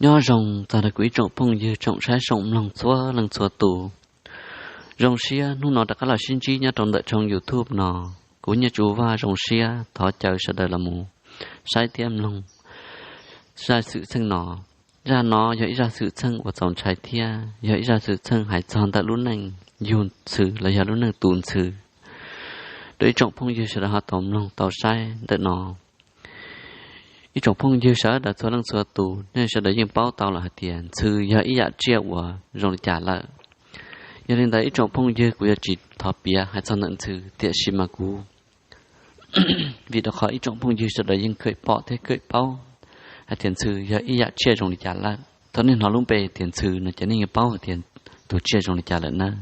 Nyob zoo txog rau kuv ib tsoom phooj ywg tsoom saib tsoom mloog txhua leej txhua tus. Zoo siab hnub no rov qab los sib ntsib nyob rau ntawm tshooj YouTube no. Kuv Nyiaj Tsu Vaj zoo siab thov caw sawv daws los mus saib thiab mloog zaj xwm txheej no. Zaj no yog ib zaj xwm txheej uas txaus ntshai thiab yog ib zaj xwm txheej hais txog ntawm lub neej yug ntxhw los yog lub neej tu ntxhw rau ib tsoom phooj ywg sawv daws ho tau mloog tau saib ntawm no. Ib tsoom phooj ywg sawv daws txhua leej txhua tus, nej sawv daws yeej paub tau lawm hais tias ntxhw yog ib yam tsiaj uas zoo li cas lawm. Yog li ntawd ib tsoom phooj ywg, kuv yuav tsis thov piav hais txog ntawm ntxhw, tiam sis mas kuv, vim rau qhov ib tsoom phooj ywg sawv daws yeej kawm pom thiab kawm paub hais tias ntxhw yog ib yam tsiaj zoo li cas lawm. Thaum nej hnov lub npe tias ntxhw no ces nej yeej paub hais tias tus tsiaj zoo li cas lawm nawb.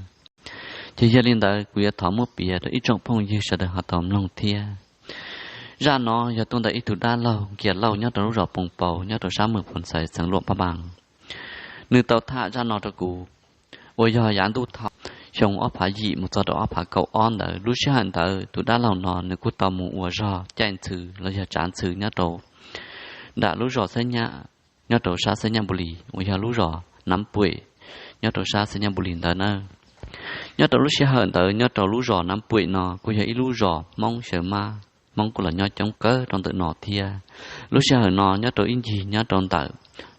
Ces yog li ntawd kuv yuav thov muab piav rau ib tsoom phooj ywg sawv daws ho tau mloog thiab. Zaj no yog tuaj ntawm ib tug dab laug Nkias Lauj nyob rau lub zos Poo Paus nyob rau sab Moos Phoo Xais, xeev Luam Phaj Npaas. Nws tau tham zaj no rau kuv uas yog yav ntuj thaum xyoo ob phav yim mus txog rau ob phav kaum ob ntawd. Lub sij hawm ntawd tus dab laug no nws kuj tau mus ua zog caij ntxhw los yog tsav ntxhw nyob rau nram lub zos Xab Nyab, nyob rau sab Xab Nyab Npu Lis uas yog lub zos Nab Puem nyob rau sab Xab Nyab Npu Lis ntawd na. Nyob rau lub sij hawm ntawd nyob rau lub zos Nab Puem no kuj yog ib lub zos Hmoob xyaw mab, Hmoob kuj los nyob coob kawg rau ntawm no thiab. Lub sij hawm no nyob rau ib ncig nyob rau ntawm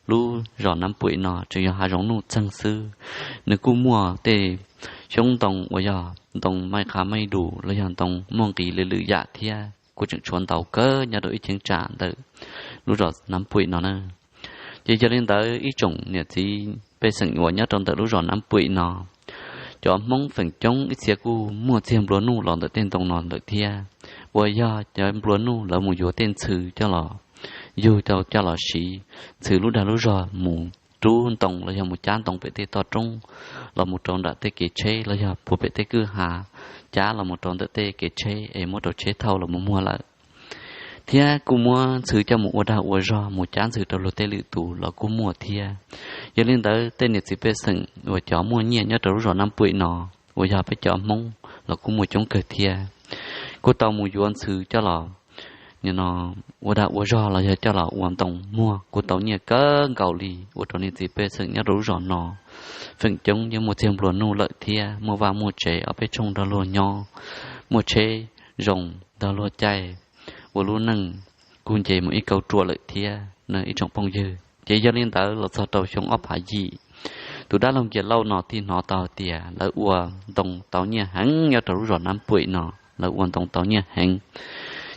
lub zos Nab Puem no tseem yog hav zoov nuj txeeg xwb. Nws kuj muaj tej xyoob ntoo uas yog ntoo maij qha maij dus los yog ntoo muaj nqis lwm lwm yam thiab kuj tseem tshuav ntau kawg nyob rau ib cheeb tsam ntawm lub zos Nab Puem no na. Ces yog li ntawd ib tsoom niam txiv pej xeem uas nyob rau ntawm lub zos Nab Puem no, cov Hmoob feem coob ib txhia kuj muaj txiag nplua nuj los ntawm tej ntoo no lawm thiab, uas yog cov nplua nuj lawv mus yuav tej ntxhw coj los yug rau coj los siv. Ntxhw lub dag lub zog mus rub ntoo los yog mus cab ntoo pem tej toj roob los mus rau nram tej kev tsheb los yog puag pem tej kwj ha, cab los mus rau ntawm tej kev tsheb es muab rau tsheb thauj los mus muag lawm. Thiab kuj muab ntxhw coj mus ua dag ua zog mus cab ntxhw rau luag tej lwm tus los kuj muaj thiab. Yog li ntawd tej niam txiv pej xeem uas cov muaj nyiaj nyob rau lub zos Nab Puem no uas yog peb cov Hmoob los kuj muaj coob kawg thiab. Kuj tau mus yuav ntxhw coj los ua dag ua zog los yog coj los ua ntoo muag kuj tau nyiaj kawg nkaus li ua rau niam txiv pej xeem nyob rau lub zos no feem coob yeej muaj txiag nplua nuj lawm thiab muaj vaj muaj tsev ob peb tshooj nrog luag nyob, muaj tsheb zoo nrog luag caij, ua lub neej kuj nce mus ib kauj ruam lawm thiab na ib tsoom phooj ywg. Ces yog li ntawd los txog rau xyoo ob phav yim, tus dab laug Nkias Lauj no thiaj hnov tau tias lawv ua ntoo tau nyiaj heev nyob rau lub zos Nab Puem no, lawv ua ntoo tau nyiaj heev.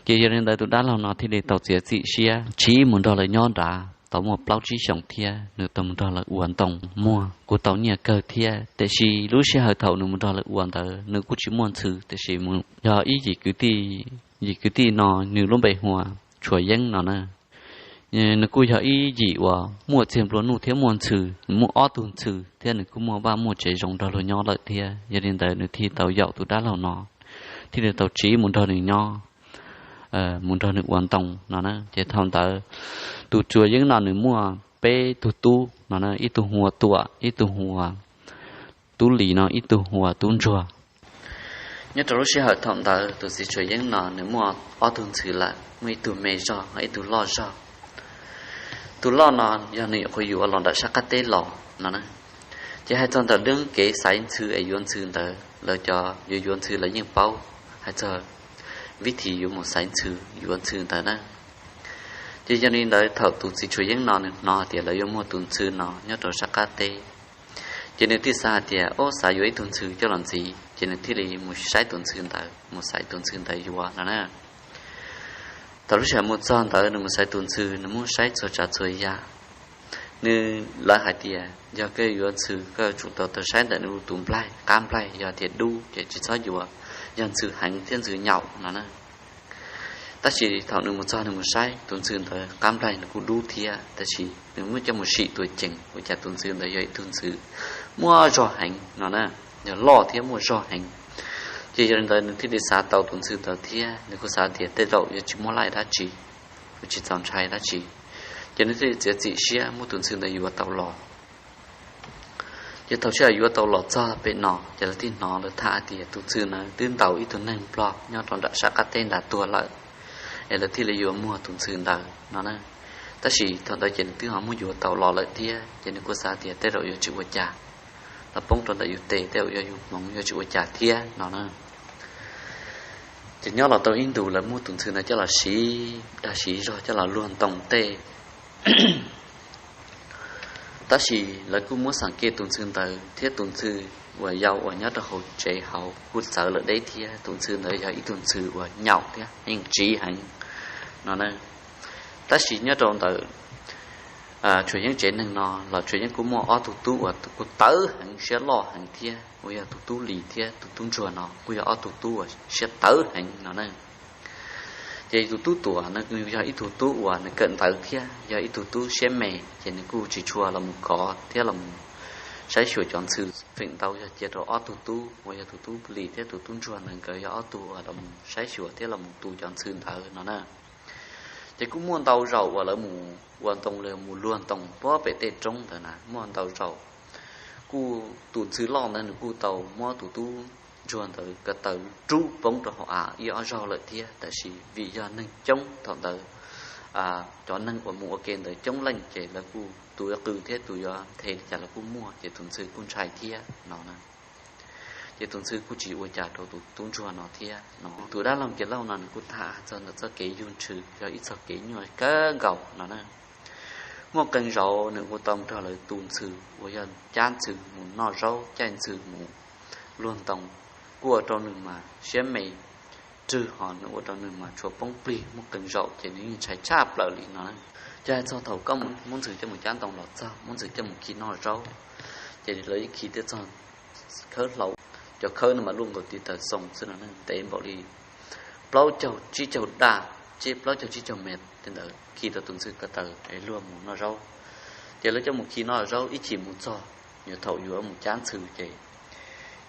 Ces yog li ntawd tus dab laug no thiaj li tau txiav txim siab tsiv mus nrog lawv nyob nrad tau muaj plaub tsib xyoos thiab nws tau mus nrog lawv ua ntoo muag kuj tau nyiaj kawg thiab. Tiam sis lub sij hawm thaum nws mus nrog lawv ua ntawd nws kuj tsis muaj ntxhw, tiam sis yog ib yim kwv tij, yim kwv tij no nws lub npe hu ua Tshua Yeeb no na. Nws kuj yog ib yim uas muaj txiag nplua nuj thiab muaj ntxhw, nws muaj ob tug ntxhw thiab nws kuj muaj vaj muaj tsev zoo nrog luag nyob lawm thiab. Yog li ntawd nws thiaj tau yaum tus dab laug no, thiaj li tau tsiv mus nrog nws nyob, mus nrog nws ua ntoo no na. Ces thaum ntawd tus Tshua Yeeb no nws muaj peb tug tub no, ib tug hu ua Tuam, ib tug hu ua Tub Lis no, ib tug hu ua Tub Ntsuag. Nyob rau lub sij hawm thaum ntawd tus txiv Tshua Yeeb no nws muaj ob tug ntxhw lawm, muaj ib tug me zog ho ib tug loj zog. Tus loj no yog nws nyuam qhuav yuav los nram sab qab teb los no na. Ces hais txog ntawm lub kev xaiv ntxhw es yuav ntxhw ntawd lawv cov yuav yuav ntxhw lawv yeej paub hais txog vib thim yuav mus xaiv ntxhw yuav ntxhw ntawd na. Ces yog li ntawd thaum tus txiv Tshua Yeeb no nws hnov hais tias lawv yuav muag tus ntxhw no nyob rau sab qab teb, ces nws thiaj xav hais tias, Ob, xav yuav ib tug ntxhw coj los ntxiv. Ces nws thiaj li mus saib tus ntxhw ntawd, mus xaiv tus ntxhw ntawd yuav no na. Thaum lub sij hawm mus txog ntawd nws mus xaiv tus ntxhw, nws muab saib txhua tsav txhua yam. Nws, lawv hais tias, Yog koj yuav ntxhw koj yuav tsum tau tau saib ntawm nws tus nplaig, qab nplaig, yog tias dub ces tsis txhob yuav, yog ntxhw heev thiab ntxhw nyaum no na. Tab sis thaum nws mus txog nws mus saib tus ntxhw ntawd qab nplaig nws kuj dub thiab, tab sis nws muab coj mus sim tua ceev ua cas tus ntxhw ntawd yog ib tug ntxhw muaj zog heev no na, yog loj thiab muaj zog heev. Ces yog li ntawd nws thiaj li xav tau tus ntxhw ntawd thiab nws kuj xav tias tej zaum yuav tsis muaj laij dab tsi, yuav tsis txaus ntshai dab tsi. Ces nws thiaj li txiav txim siab muab tus ntxhw ntawd yuav tau los. Ces thaum sij hawm yuav tau los txog pem no ces lawv thiaj hnov lawv tham hais tias tus ntxhw ntawd twb ntaus ib tug neeg Nplog nyob rau nram sab qab teb nrad tuag lawm, es lawv thiaj li yuav muag tus ntxhw ntawd no na. Tab sis thaum ntawd ces nws twb ho muab yuav tau los lawm thiab, ces nws kuj xav tias tej zaum yuav tsis ua cas, los poob rau ntawm yus tes tej zaum yog yus hmoov yuav tsis ua cas thiab no na. Ces nyob los tau ib ntus lawv muab tus ntxhw ntawd coj los siv dag siv zog coj los luag ntoo tej. Tab sis lawv kuj muab xam kev tus ntxhw ntawd thiab tus ntxhw uas yau uas nyob rau hauv tsev hauv kuj txawv lawm deb thiab. Tus ntxhw ntawd yog ib tug ntxhw uas nyaum thiab yeej tsiv heev no na. Tab sis nyob rau ntawm Tsuas Yeeb tsev neeg no los Tsuas Yeeb kuj muaj ob tug tub uas kuj tawv heev siab loj heev thiab, uas yog tus tub Lis thiab tus tub Ntsuag no kuj yog ob tug tub uas siab tawv heev no na. Ces tus tub Tuam no yog ib tug tub uas nws kawm ntawv thiab yog ib tug tub siab me, ces nws kuj tsis tshua los mus kov thiab los mus saib xyuas cov ntxhw. Feem ntau yog cia rau ob tug tub uas yog tus tub Lis thiab tus tub Ntsuag ntawd nkawd yog ob tug uas los mus saib xyuas thiab los mus tu cov ntxhw ntawd no na. Ces kuj muaj ntau zaus uas lawv mus ua ntoo, lawv mus luag ntoo puag pem tej roob ntawd na, muaj ntau zaus kuj tus ntxhw loj ntawd nws kuj tau muab tus tub Ntsuag ntawd ko taw rub poob rau hauv av ib ob zaug lawm thiab. Tab sis vim yog neeg coob thaum ntawd, cov neeg uas mus ua ke ntawd coob leej, ces lawv kuj tus yuav qw thiab tus yuav nthe li cas los kuj muaj, ces tus ntxhw kuj ntshai thiab no na. Ces tus ntxhw kuj tsis ua cas rau tus tub Ntsuag no thiab no. Tus dab laug Kiav Lauj no nws kuj tham txog ntawm txoj kev yug ntxhw yog ib txoj kev nyuaj kawg nkaus no na. Muaj qee zaus nws ua tau nrog lawv tus ntxhw uas yog cab ntxhw mus noj zaub, caij ntxhw mus luag ntoo, kuj ua rau nws mas siab me rwg, ho nws ua rau nws mas tshuav poob plig. Muaj qee zaus ces nws yeej ntshai tshaj plaws li no. Ces hais txog thaum koj muab ntxhw coj mus cab ntoo los txog, muab ntxhw coj mus khi noj zaub, ces lawv yeej khi thiab txog khawb hlau. Cov khawb no mas luaj nkaus tiv taws xoo xwb no, ntev npaum li plaub caug tsib caug daj, plaub caug tsib caug mev tej ntawd, khi rau tus ntxhw ko taw es luag mus noj zaub. Ces lawv coj mus khi noj zaub ib chim mus txog, yog thaum yuav mus cab ntxhw ces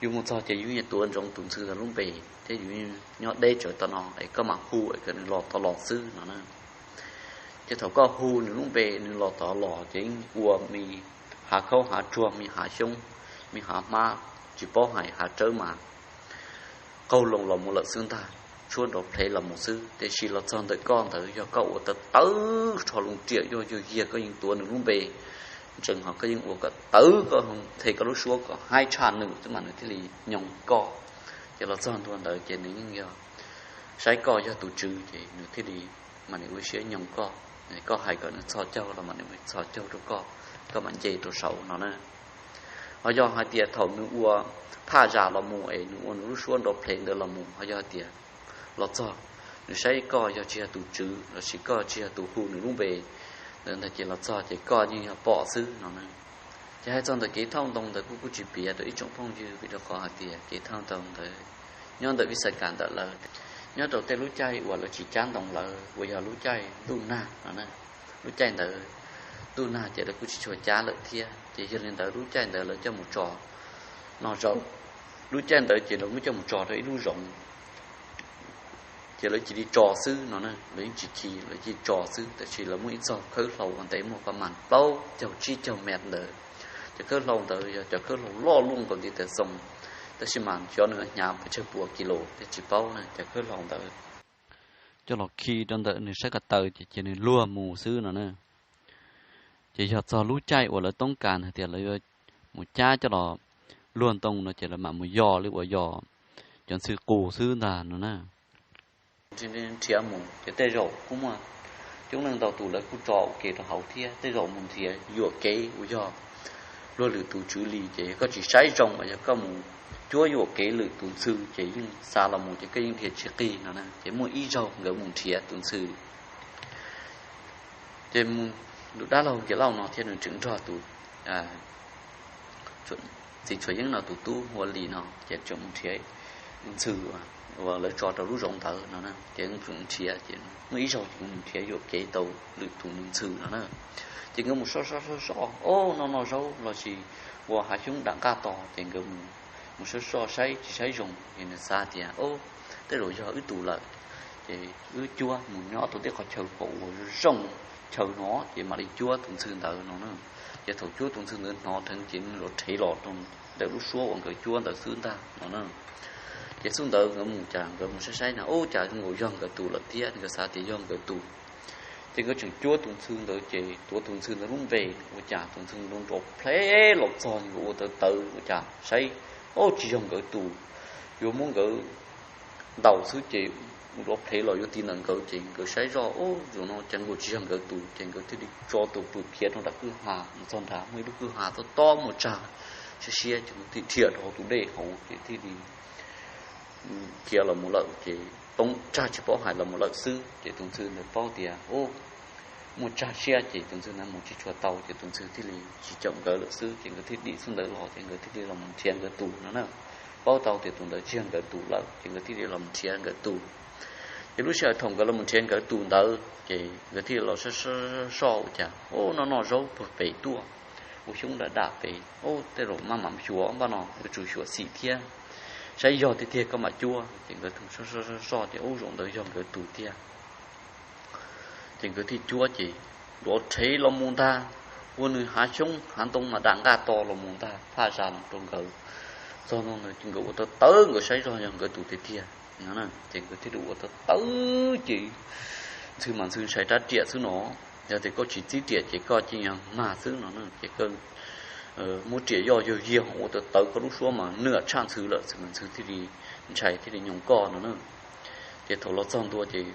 yus mus txog ces yus yeej tuav ntsoov tus ntxhw ntawd lub npe thiab yus nyob deb tsawv tom no es koj mam hu es kom nws los tod los xwb no na. Ces thaum koj hu nws lub npe nws los tod los ces yeej ua me hav khaub hav tsuag, me hav xyoob, me hav hmab, tsis paub hais hav rawb mas qaug loo los mus lawm xwb ntag, tshuab nrov plhev los mus xwb. Tiam sis los txog ntawm koj ntawd yog koj ua tawv tawv rho loo riam yuag yuag yiag, koj yeej tuav nws lub npe ntsees, ho koj yeej ua kom tawv, koj nthe koj lub suab kom haib tshaj nws xwb mas nws thiaj li nyoo koj. Ces los txog ntua ntawd ces nws yeej yog saib koj yog tus tswv ces nws thiaj li mam li ua siab nyoo koj. Koj hais kom nws txhos caug los mam li txhos caug rau koj, koj mam nce rau saud no na. Ho yog hais tias thaum nws ua phaj zam los mus es nws ua nws lub suab nrov plhev ntawd los mus, ho yog hais tias los txog nws saib koj yog tsis yog tus tswv lossis koj tsis yog tus hu nws lub npe ntawd ntag, ces los txog ces koj yeej yog pom xwb no na. Ces hais txog ntawm kev thauj ntoo ntawd kuv kuj tsis piav rau ib tsoom phooj ywg, vim rau qhov hais tias kev thauj ntoo ntawd nyob ntawm vij xav kam ntawm lawv, nyob rau tej lub caij uas lawv tsis cab ntoo lawm uas yog lub caij ntuj nag no na. Lub caij ntawd ntuj nag ces lawv kuj tsis tshua cab lawm thiab, ces yog li ntawd lub caij ntawd lawv coj mus tso noj zaub. Lub caij ntawd ces lawv muab coj mus tso rau ib lub zoov, ces lawv cia li tso xwb no na, lawv yeej tsis khi, lawv cia li tso xwb. Tab sis lawv muaj ib txoj khawb hlau uas ntev muaj pab mas plaub caug tsib caug mev ntawd. Cov khawb hlau ntawd yog cov khawb hlau loj luaj nkaus ntiv taw xoo, tab sis mas xyov nws hnyav pes tsawg pua kis lus thiab tsis paub na. Cov khawb hlau ntawd coj los khi rau ntawm nws sab ko taw ces cia nws luag mus xwb no na. Ces yog txog lub caij uas lawv toob kas hais tias lawv yuav mus cab coj los luag ntoo no ces lawv mam mus yos li uas yos cov ntxhw qus xwb ntag no na. Nrhiav mus ces tej zaum kuj muaj coob leej ntau tus lawv kuj tso ua ke rau hauv thiab. Tej zaum mus nrhiav yuam kev uas yog luag lwm tus tswv li, ces yog koj tsis saib zoo es yog koj mus cuab yuam kev lwm tus ntxhw ces yeej xa los mus ces koj yeej nrhiav tsis qig no na. Ces muaj ib zaug nkawd mus nrhiav tus ntxhw, ces tus dab laug Kiav Lauj no thiab nws tseem nrog tus txiv Tsuas Yeeb no tus tub hu ua Lis no ces tseem mus nrhiav ntxhw uas lawv tso rau lub zoov ntawd no na. Ces tseem nrhiav, ces muaj ib zaug ces mus nrhiav yuam kev tau lwm tus ntxhw no na. Ces nkawd mus soj soj soj soj, o, noj noj zaub lossis ua hav xyoob dam nqaj tos, ces nkawd mus soj soj saib tsis saib zoo, ces nws xav tias, o, tej zaum yog wb tus lawm, ces wb cuab mus nyob rau tej qhov chaw pom uas zoo chaw no, ces mam li cuab tus ntxhw ntawd no na. Ces thaum cuab tus ntxhw ntawd hnov dheev ces nws los rhev los rau ntawm lub suab uas nkawd cuab ntawd xwb ntag no na. Ces xub ntawd nkawd mus cas nkawd mus saib saib na, ub, cas zoo nkaus yog nkawd tus lawm thiab, nkawd xav tias yog nkawd tus. Ces nkawd tseem cuab tus ntxhw ntawd ces tuav tus ntxhw ntawd lub npe, ua cas tus ntxhw nrov plhev los txog nkawd ua tawv tawv ua cas saib, o, tsis yog nkawd tus, yuav muab nkawd ntaus xwb ces nrov plhev los yuav ti ntawm nkawd ces nkawd saib zoj, o, zaum no cas nkaus tsis yog nkawd tus ces nkawd thiaj li tso tus pw khiav rau nram kwj ha mus txog nrad muaj ib lub kwj ha tob tob muaj tsag siab siab ces nkawd thiaj dhia rau hauv tus dej hauv ces thiaj li khiav los mus lawm ces poob tsag tsis paub hais los mus lawm xwb ces tus ntxhw ntawd paub tias, o, muaj tsag siab ces tus ntxhw ntawd mus tsis tshua tau ces tus ntxhw thiaj li tsis caum nkawd lawm xwb ces nkawd thiaj dim xub ntawd los ces nkawd thiaj li los mus nrhiav nkawd tus no na. Paub tau tias tus ntawd tsis yog nkawd tus lawm ces nkawd thiaj li los mus nrhiav nkawd tus. Ces lub sij hawm thaum nkawd los mus nrhiav nkawd tus ntawd ces nkawd thiaj li los soj soj ua cas, o, noj noj zaub puag pem tuaj, ua xyoob dam dam pem, o, tej zaum maj mam xyuas npaj no yuav tsum xyuam xim thiab, saib yog tiag tiag koj mam cuab ces nkawd tus soj soj soj tias, o, zaum ntawd yog nkawd tus tiag. Ces nkawd thiaj cuab ces nrov rhev los mus ntag, ua nws hav xyoob hav ntoo mas dam nqaj to los mus ntag phaj zam rau nkawd. Txog no nkawd ua tawv tawv nkawd saib zog yog nkawd tus tiag tiag. Ces nkawd thiaj li ua tawv tawv ces ntxhw mas ntxhw ntshai rab riam xwb no, yog tias koj tsis txib riam ces koj cia li mag xwb no ces muab riam yoj yawg yiag ua tawv tawv koj lub suab mas nwam tshaj ntxhw lawm, ntxhw mas ntxhw thiaj li ntshai thiaj li nyoos koj no na. Ces thaum los txog ntua ces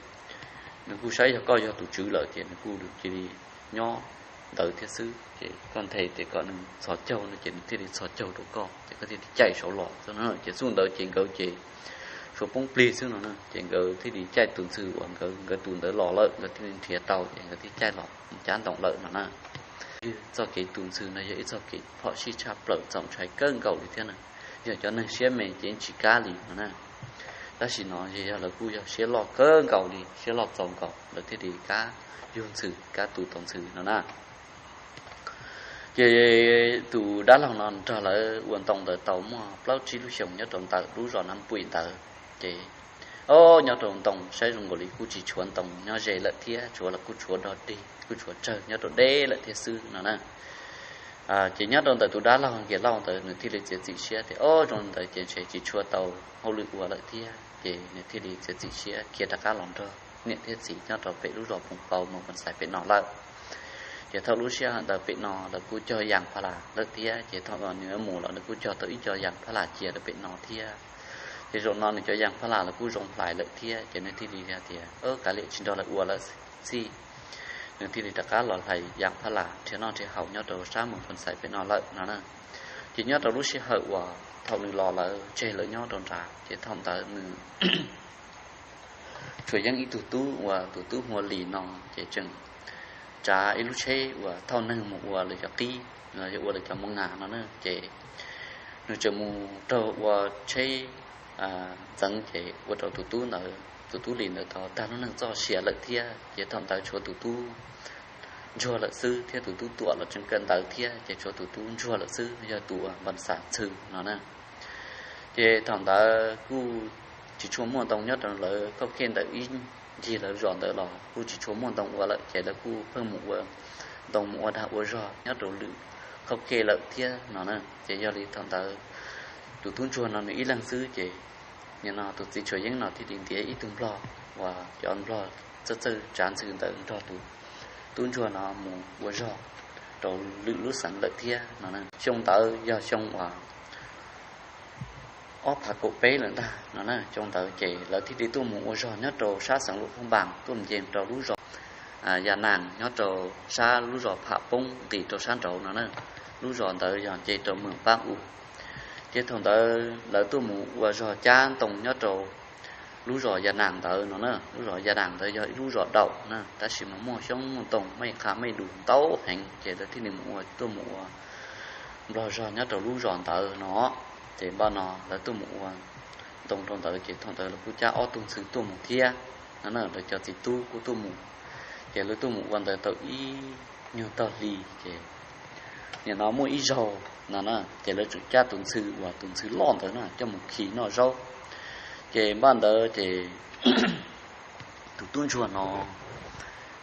nws kuj saib yog koj yog tus tswv lawm ces nws kuj cia li nyob ntawd thiab xwb ces koj nthe tias kom nws txhos caug no ces nws thiaj li txhos caug rau koj ces koj thiaj li caij saud los xwb no. Ces xub ntawd ces nkawd ces suav poob plig xwb no na ces nkawd thiaj li caij tus ntxhw uas nkawd nkawd tus ntawd los lawm nkawd thiaj li nrhiav tau ces nkawd thiaj caij los mus cab ntoo lawm no na. Txoj kev tus ntxhw no yog ib txoj kev phom sij tshaj plaws txaus ntshai kawg nkaus li thiab na. Yog cov neeg siab me ces tsis kam li no na. Tab sis no yog lawv kuj yog siab loj kawg nkaus li siab loj txaus nkaus lawv thiaj li kam yug ntxhw kam tus tau ntxhw no na. Ces tus dab laug no nrog lawv ua ntoo ntawd tau muaj plaub tsib lub xyoos nyob rau ntawm lub zos Nam Pui ntawd ces, o, nyob rau ntoo saib zoo nkaus li kuj tsis tshuav ntoo nyob ze lawm thiab, tshuav los kuj tshuav dog dig kuj tshuav tsawg nyob rau deb lawm thiab xwb no na. Ces nyob rau ntawm tus dab laug Nkias Lauj ntawd nws thiaj li txiav txim siab tias, o, zoo li ntawd ces ntshe tsis tshuav tau hauj lwm ua lawm thiab ces nws thiaj li txiav txim siab khiav rov qab los nrog niam thiab txiv nyob rau pem lub zos Phoos Pau Moos Phas Xais pem no lawm. Ces thaum lub sij hawm ntawd pem no lawv kuj cog yas phaj las lawm thiab ces thaum nws mus los nws kuj cog tau ib co yas phaj las cia rau pem no thiab. Ces zaum no nws cov yas phaj las los kuj zoo hlais lawm thiab ces nws thiaj li tias, kav liam tsis nrog lawv ua lawm xij. Nws thiaj li rov qab los hlais yas phaj las nrhiav noj nrhiav haus nyob rau sab Moos Phas Xais pem no lawm no na. Ces nyob rau lub sij hawm uas thaum nws los lawv tseg lawv nyob rau nrad ces thaum ntawd nws tsuas yeej ib tug tub uas tus tub Hua Lis no ces tseem tsav ib lub tsheb uas thauj neeg mus ua lawv cov qib, yog ua lawv cov moo nas no na ces nws tseem mus raug ua tsheb ntxeev ces ua rau tus tub ntawd tus tub Lis ntawd tau tag lub neej txoj sia lawm thiab ces thaum ntawd tshuav tus tub ntsuag lawm xwb thiab tus tub tuam los tseem kawm ntawv thiab ces tshuav tus tub ntsuag lawm xwb yog tus uas Npas Xas Ntxhw no na. Ces thaum ntawd kuj tsis tshua muaj ntoo nyob rau lawv khauj khej ntawm ib ncig lawv zos ntawd los kuj tsis tshua muaj ntoo ua lawm ces lawv kuj pheej mus ua ntoo mus ua dag ua zog nyob rau lwm khauj khej lawm thiab no na. Ces yog li thaum ntawd tus tub ntsuag no nws ib leeg xwb ces nim no tus txiv Tshuas Yeeb no thiaj li ntiav ib tug nplog uas cov nplog txawj txawj tsav ntxhw ntawd nrog tus tub ntsuag no mus ua zog rau lwm lub xeev lawm thiab no. Xyoo ntawd yog xyoo uas ob phav kaum peb lawm ntag no na. Xyoo ntawd ces lawv thiaj li tuaj mus ua zog nyob rau sab xeev Luam Phab Npas tuaj mus nce rau lub zos Yas Nas nyob rau sab lub zos Pham Poob nqis rau sab nraud no na. Lub zos ntawd yog nce rau Meem Pab U. Ces thaum ntawd lawv tuaj mus ua zog cab ntoo nyob rau lub zos Yas Nas ntawd no na. Lub zos Yas Nas ntawd yog ib lub zos daum na tab sis mas muaj xyoob muaj ntoo mej qha mej lus ntau heev ces lawv thiaj li mus ua tuaj mus ua nplog zog nyob rau lub zos ntawd no. Ces npaj no lawv tuaj mus ua ntoo rau ntawd ces thaum ntawd lawv kuj cab ob tug ntxhw tuaj mus thiab no na, lawv cov txiv tub kuj tuaj mus. Ces lawv tuaj mus ua ntawd tau ib nyuag tog hli ces nim no muaj ib zaug no na ces lawv tseem cab tus ntxhw uas tus ntxhw loj ntawd na coj mus khi noj zaub. Ces npaj ntawd ces tus tub ntsuag no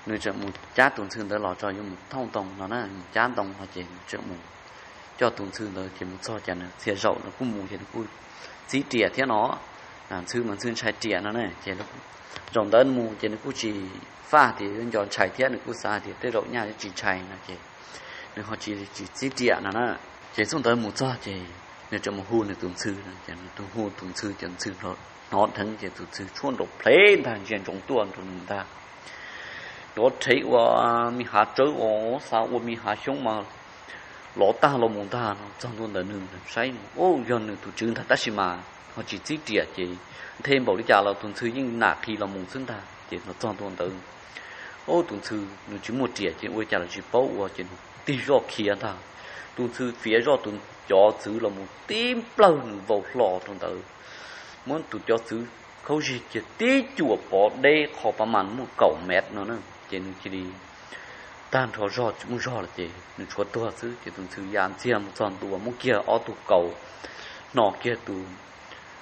nws tseem mus cab tus ntxhw ntawd los tso yuav mus thauj ntoo no na, mus cab ntoo no ces nws tseem mus coj tus ntxhw ntawd ces mus txog cas nws txhia zaum nws kuj mus ces nws kuj txib riam thiab no. Ntxhw mas Ntxhw ntshai riam no na. Ces zaum ntawd mus ces nws kuj tsis faj tias yuav nco ntshai thiab, nws kuj xav tias tej zaum nyaj yuav tsis ntshai no ces nws ho tsis txib riam no na. Ces txog ntawd mus txog ces nws tseem mus hu nws tus Ntxhw, hu tus Ntxhw ces Ntxhw hnov dheev ces tus Ntxhw tshuab nrov plhev ntag, ntsia ntsoov tuaj rau nws ntag. Nrov rhev ua me hav tsawb os, xav ua me hav xyoob mas lov tag los mus ntag no. Txog ntua ntawm nws saib, ub, yog nws tus tswv ntag tab sis mas ho tsis txib riam ces nthe npaum li cas los tus Ntxhw yeej nam qis los mus xwb ntag. Ces los txog ntua ntawd, ub, tus Ntxhw nws tsis muaj riam ces ua li cas los tsis paub ua ces nws tig zoj khiav ntag. Tus Ntxhw fiav zoj tus cov txwv los mus tib nplawg nws vau hlo rau ntawd, muab tus cov txwv khaub zig kiag tib cuam pov deb qho pas mas muaj kaum mev no na. Ces nws cia li tag nrho zog tsis muaj zog lawm ces nws tshuav tuag xwb. Ces tus Ntxhw ya ntxiag mus txog ntua muab kiag ob tug kaus, hno kiag tus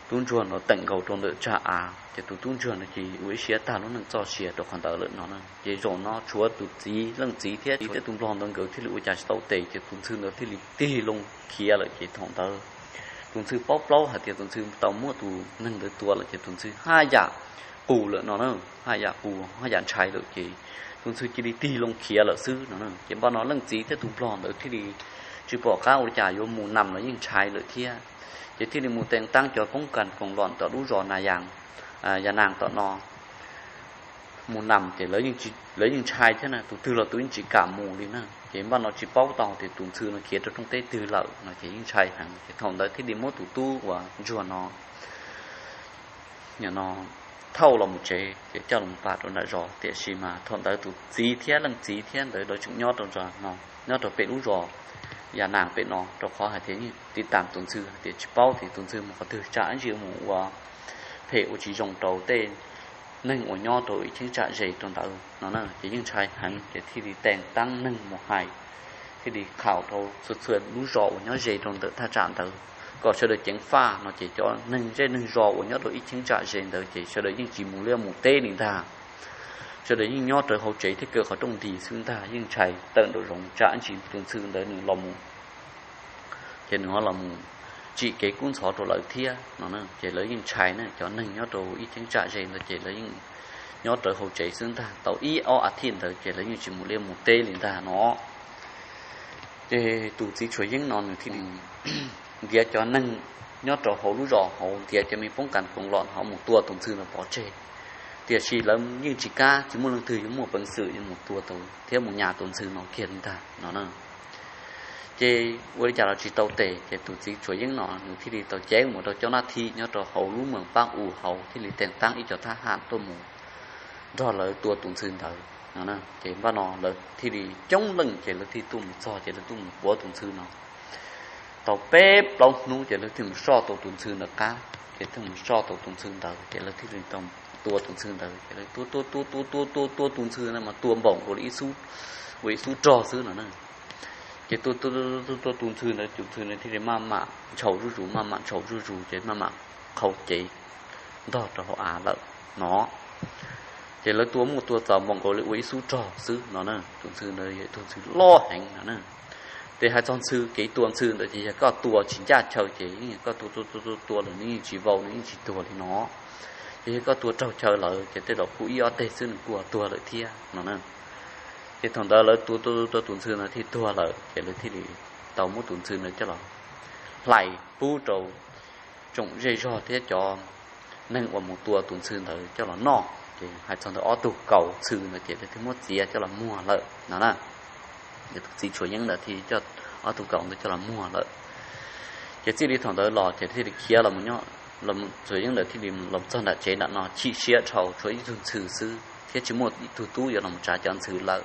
tub ntsuag no teem nkaus rau ntawm tsag av ces tus tub ntsuag no ces ua ib siab tag lub neej txoj sia rau qhov ntawd lawm no na. Ces zaum no tshuav tus txiv, leej txiv thiab tshuav tus nplog ntawd nkawd thiaj li ua cas tsis tau tes ces tus Ntxhw ntawd thiaj li tig loo khiav lawm. Ces thaum ntawd tus Ntxhw paub plaub hais tias tus Ntxhw tau muab tus neeg ntawd tua lawm ces tus Ntxhw haj yam qus lawm no na, haj yam qus haj yam ntshai lawm ces tus Ntxhw cia li tig loo khiav lawm xwb no. Ces npaj no leej txiv thiab tus nplog ntawd thiaj li tsis pom qab ua li cas, yuav mus nas los yeej ntshai lawm thiab. Ces thiaj li mus tees taab cov poob kas koos lom tom lub zos na, ya nas tom no mus nas ces lawv yeej ntshai thiab na, tus twg los tus yeej tsis kam mus li na. Ces npaj no tsis paub tau tias tus Ntxhw no khiav rau rooj teb twg lawm no ces yeej ntshai heev. Ces thaum ntawd thiaj li muab tus tub uas ntsuag no no thauj los mus tsev ces coj los pam rau nram zos. Tiam sis mas thaum ntawd tus txiv thiab leej txiv thiab ntawd lawv tseem nyob rau no, nyob rau pem lub zos ya nas pem no, rau qhov hais tias yeej tiv tam tus Ntxhw hais tias tsis paub tias tus Ntxhw mus qhov twg, tsam ib ntsis mus ua phem ua tsis zoo rau tej neeg uas nyob rau ib cheeb tsam ze rau ntawd no na. Ces yeej ntshai heev ces thiaj li tees taab neeg mus hais, thiaj li qhaum rau txhua txhua lub zos uas nyob ze rau ntawm thaj tsam ntawd kom sawv daws ceev faj no. Ces cov neeg zej neeg zos uas nyob rau ib cheeb tsam ze ntawd ces sawv daws yeej tsis mus liaj mus teb li ntag. Sawv daws yeej nyob rau hauv tsev thiab kaw qhov rooj nti xwb ntag, yeej ntshai tawm nraum zoov tsam ib ntsis tus Ntxhw ntawd nws los mus ces nws ho los mus tsim kev kub ntxhov rau lawv thiab no. Ces lawv yeej ntshai na, cov neeg nyob rau ib cheeb tsam ze ntawd ces lawv yeej nyob rawv hauv tsev xwb ntag. Tau ib ob as thiv ntawd ces lawv yeej tsis mus liaj mus teb li ntag no. Ces tus txiv Tshuas Yeeb no nws thiaj li ntiav cov neeg nyob rau hauv lub zos hauv, ntiav cov me poob kas koos lom ho mus tua tus Ntxhw ntawd pov tseg. Tiam sis lawv yeej tsis kam, tsis muaj leej twg yuav muaj peev xwm yuav mus tua thiab mus nyas tus Ntxhw no kiag li ntag no na. Ces ua li cas los tsis tau tes, ces tus txiv Tshuas Yeeb no nws thiaj li tau ceeb mus rau cov nab thib nyob rau hauv lub moos Pab U hauv, thiaj li tees taab ib co thab ham tuaj mus nrog lawv tua tus Ntxhw ntawd no. Ces npaj no lawv thiaj li coob leej, ces lawv thiaj tuaj mus txog, ces lawv tuaj mus puav tus Ntxhw no tau peb plaub hnub, ces lawv thiaj mus soj tau tus Ntxhw ntawd qab, ces thiaj mus soj tau tus Ntxhw ntawd, ces lawv thiaj li tau tua tus Ntxhw ntawd. Ces lawv tua tua tua tua tua tua tua tus Ntxhw ntawd mas tua npaum nkaus li ib xub, ua ib xub rog xwb no na. Ces tua tua tua tus Ntxhw ntawd, tus Ntxhw ntawd thiaj li maj mam ntshaus zuj zus, maj mam ntshaus zuj zus, ces maj mam qhau cev ntog rau hauv av lawm no. Ces lawv tua muaj tua txaus npaum nkaus li ua ib xub rog xwb no na. Tus Ntxhw ntawd yog tus Ntxhw loj heev no na. Ces hais txog Ntxhw, kev tua Ntxhw ntawd ces yog koj tua tsis ncaj chaw ces yeej yog koj tua tua tua tua tua lawm nws yeej tsis vau, nws yeej tsis tuag li no. Ces yog koj tua raug chaw lawm ces tej zaum kuj ib ob teg xwb nws kuj tuag lawm thiab no na. Ces thaum ntawd lawv tua tua tua tus Ntxhw ntawd thiaj tuag lawm, ces lawv thiaj li tau muab tus Ntxhw ntawd coj los hlais pub rau tsoom zej zog thiab cov neeg uas mus tua tus Ntxhw ntawd coj los noj. Ces hais txog ntawd ob tug kaus Ntxhw ntawd ces lawv thiaj muab txiav coj los muag lawm no na. Ces tus txiv Tshuas Yeeb ntawd thiaj coj ob tug kaus ntawd coj los muag lawm. Ces txij li thaum ntawd los ces thiaj li khiav los, Tshuas Yeeb ntawd thiaj li los txog nram tsev nram no chim siab dhau, tshuav ib tug Ntxhw xwb thiab tsis muaj ib tug tub yuav los tsav cov Ntxhw lawm.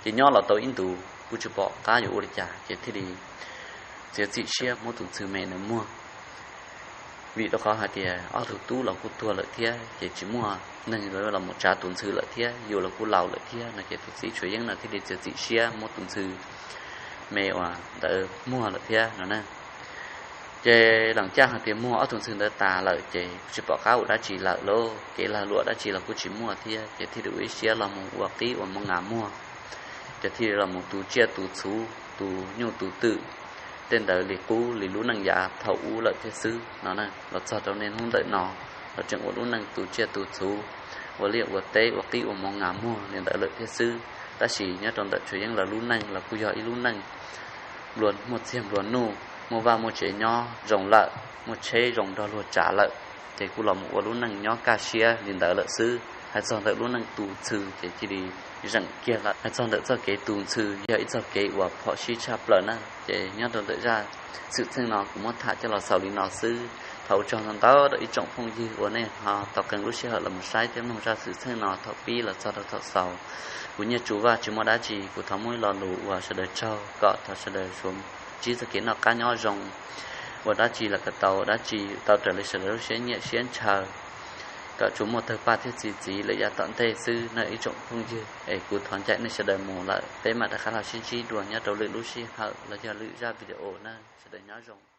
Ces nyob los tau ib ntus kuj tsis pom qab yuav ua li cas, ces thiaj li txiav txim siab muab tus Ntxhw me ntawd muag. Vim rau qhov hais tias ob tug tub los kuj tuag lawm thiab, ces tsis muaj neeg los mus tsav tus Ntxhw lawm thiab, yus los kuj laus lawm thiab no, ces tus txiv Tshuas Yeeb no thiaj li txiav txim siab muab tus Ntxhw me uas ntawd muag lawm thiab no na. Ces lees caj hais tias muag ob tug Ntxhw ntawd tas lawm ces tsis pom qab ua dab tsi lawm lauj, kev lag luam dab tsi los kuj tsis muaj thiab, ces thiaj li ua ib siab los mus ua qib ua moo ngas muag, ces thiaj li los mus tu tsiaj tu txhuv, tu nyuj tu twm, tej ntawd li qub li lub neej yav thaum ub lawm thiab xwb no na. Los txog rau niaj hnub ntawm no los tseem ua lub neej tu tsiaj tu txhuv, ua liaj ua teb, ua qib ua mov nas muag li ntawd lawm thiab xwb. Tab sis nyob rau ntawm Tshua Yeeb lawv lub neej los kuj yog ib lub neej nplua, muaj txiag nplua nuj, muaj vaj muaj tsev nyob zoo lawm, muaj tsheb zoo nrog luag tsav lawm, ces kuj los mus ua lub neej nyob kaj siab li ntawd lawm xwb. Hais txog ntawm lub neej tu ntxhw ces cia li zeem kiag lawm. Hais txog ntawm txoj kev tu ntxhw yog ib txoj kev uas phom sij tshaj plaws na. Ces nyob rau ntawm zaj xwm txheej no kuv muab tham coj los xaus li no xwb. Thov ua tsaug ntau ntau rau ib tsoom phooj ywg uas nej ho tau qee lub sij hawm los mus saib thiab mloog zaj xwm txheej no thaum pib los txog rau thaum xaus. Kuv Nyiaj Tsu Vaj tsis muaj dab tsi, kuv thov muab ib lo lus uas sawv daws tsaug kom thov sawv daws suav ntsib txoj kev noj qab nyob zoo, ua dab tsi los kom tau, ua dab tsi tau raws li sawv daws lub siab nyiam siab ntshaw, kom tsuas muaj tawg paj thiab txi txiv lawm yav tom ntej xwb na ib tsoom phooj ywg. Es kuv thov ncaim nej sawv daws mus lawm, peb mam rov qab los sib ntsib dua nyob rau lwm lub sij hawm los yog lwm zaj video na. Sawv daws nyob zoo.